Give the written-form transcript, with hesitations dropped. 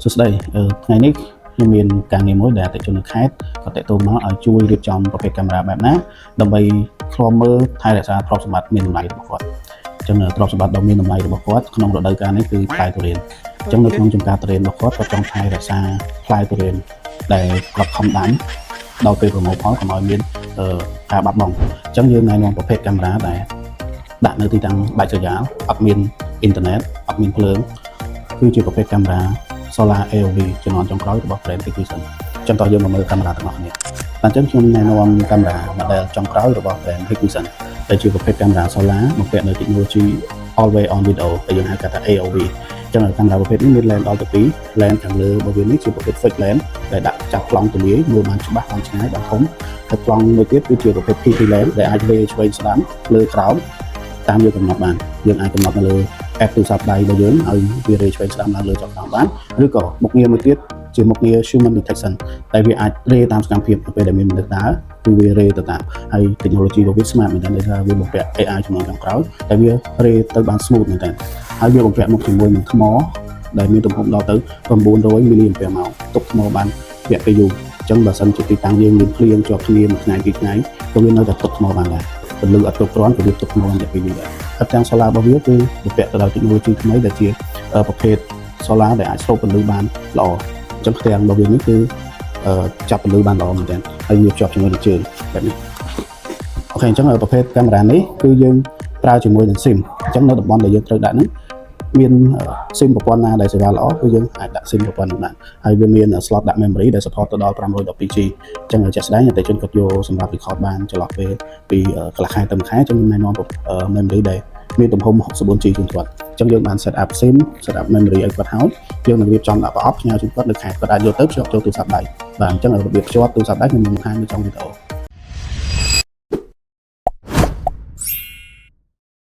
សួស្តីថ្ងៃនេះខ្ញុំមានការងារមួយដែលអតិថិជននៅខេត្តគាត់ទាក់ទងមកឲ្យជួយរៀបចំប្រភេទកាមេរ៉ាបែបណាដើម្បីឃ្លាំមើលថែរក្សាទ្រព្យសម្បត្តិមានតម្លៃរបស់គាត់អញ្ចឹងទ្រព្យសម្បត្តិដ៏មានតម្លៃរបស់គាត់ក្នុងរដូវកាលនេះគឺផ្លែទុរេនអញ្ចឹងនៅក្នុងចំការទុរេនរបស់គាត់គាត់ចង់ថែរក្សាផ្លែទុរេនដែលគាត់ខំដាំដល់ពេលប្រមូលផលកុំឲ្យមានការបាត់បង់អញ្ចឹងយើងណែនាំប្រភេទកាមេរ៉ាដែលដាក់នៅទីតាំងដាច់ស្រយាលអត់មានអ៊ីនធឺណិតអត់មានភ្លើងគឺជាប្រភេទកាមេរ៉ា Solar AOV ជំនាន់ចុងក្រោយរបស់ brand Hikvision ចឹងតោះយើងមកមើលកាមេរ៉ាទាំងអស់គ្នាអញ្ចឹងខ្ញុំណែនាំកាមេរ៉ា model ចុងក្រោយរបស់ brand Hikvision ដែលជាប្រភេទកាមេរ៉ា Solar បំពាក់នៅ technology Always On Video ដែលយើងហៅកាត់ថា AOV ចឹងកាមេរ៉ាប្រភេទនេះមាន lens ដល់ទៅ2 lens ខាងលើរបស់វានេះជាប្រភេទ fixed lens ដែលដាក់ចាប់ប្លង់ទូលាយមើលបានច្បាស់បានឆ្ងាយបានធំហើយប្លង់មួយទៀតគឺជាប្រភេទ PT lens ដែលអាចវេឆ្វេងស្ដាំលើក្រោមតាមយើងកំណត់បានយើងអាចកំណត់នៅលើ app ទូរស័ព្ទដៃរបស់យើងឲ្យវារេឆ្វេងស្ដាំឡើងលើចុះក្រោមបានឬក៏មុខងារមួយទៀតជាមុខងារ human detection ដែលវាអាចរេតាមសកម្មភាពនៅពេលដែលមានមនុស្សដើរគឺវារេទៅតាមហើយ technology របស់វា smart មែនទែនដោយសារវាបំពាក់ AI ជំនាន់ចុងក្រោយតែវារេទៅបាន smooth មែនទែនហើយវាបំពាក់មកជាមួយនឹងថ្មដែលមានទំហំដល់ទៅ900មីលីអាំពែម៉ោងទុកថ្មបានរយៈពេលយូរអញ្ចឹងបើសិនជាទីតាំងយើងមានភ្លៀងជាប់គ្នាមួយថ្ងៃពីរថ្ងៃក៏វានៅតែទុកថ្មបានដែរពន្លឺអត់គ្រប់គ្រាន់ក៏វាទុកថ្មបានរយៈពេលយូរដែរហើយទាំង solar របស់វាគឺបំពាក់ទៅដោយ technology ថ្មីដែលជាប្រភេទ solar ដែលអាចស្រូបពន្លឺបានល្អអញ្ចឹងផ្ទាំងរបស់វានេះគឺចាប់ពន្លឺបានល្អមែនទែនហើយវាភ្ជាប់ជាមួយនឹងជើងបែបនេះOK អញ្ចឹងប្រភេទកាមេរ៉ានេះគឺយើងប្រើជាមួយនឹង SIM អញ្ចឹងនៅតំបន់ដែលយើងត្រូវដាក់ហ្នឹងមាន SIM ប្រព័ន្ធណាដែលសេវាល្អគឺយើងអាចដាក់ SIM ប្រព័ន្ធនោះបានហើយវាមាន slot ដាក់ memory ដែល support ទៅដល់ 512G អញ្ចឹងជាក់ស្ដែងអតិថិជនគាត់យកសម្រាប់ record បានចន្លោះពេលពីកន្លះខែទៅមួយខែអញ្ចឹងខ្ញុំណែនាំ memory ដែលមានទំហំ 64G ជូនគាត់អញ្ចឹងយើងបាន set up SIM set up memory ឲ្យគាត់ហើយយើងនឹងរៀបចំដាក់ប្រអប់ផ្ញើជូនគាត់នៅខេត្តគាត់អាចយកទៅភ្ជាប់ចូលទូរស័ព្ទដៃបាទអញ្ចឹងរបៀបភ្ជាប់ទូរស័ព្ទដៃខ្ញុំនឹងបង្ហាញនៅក្នុងវីដេអូ។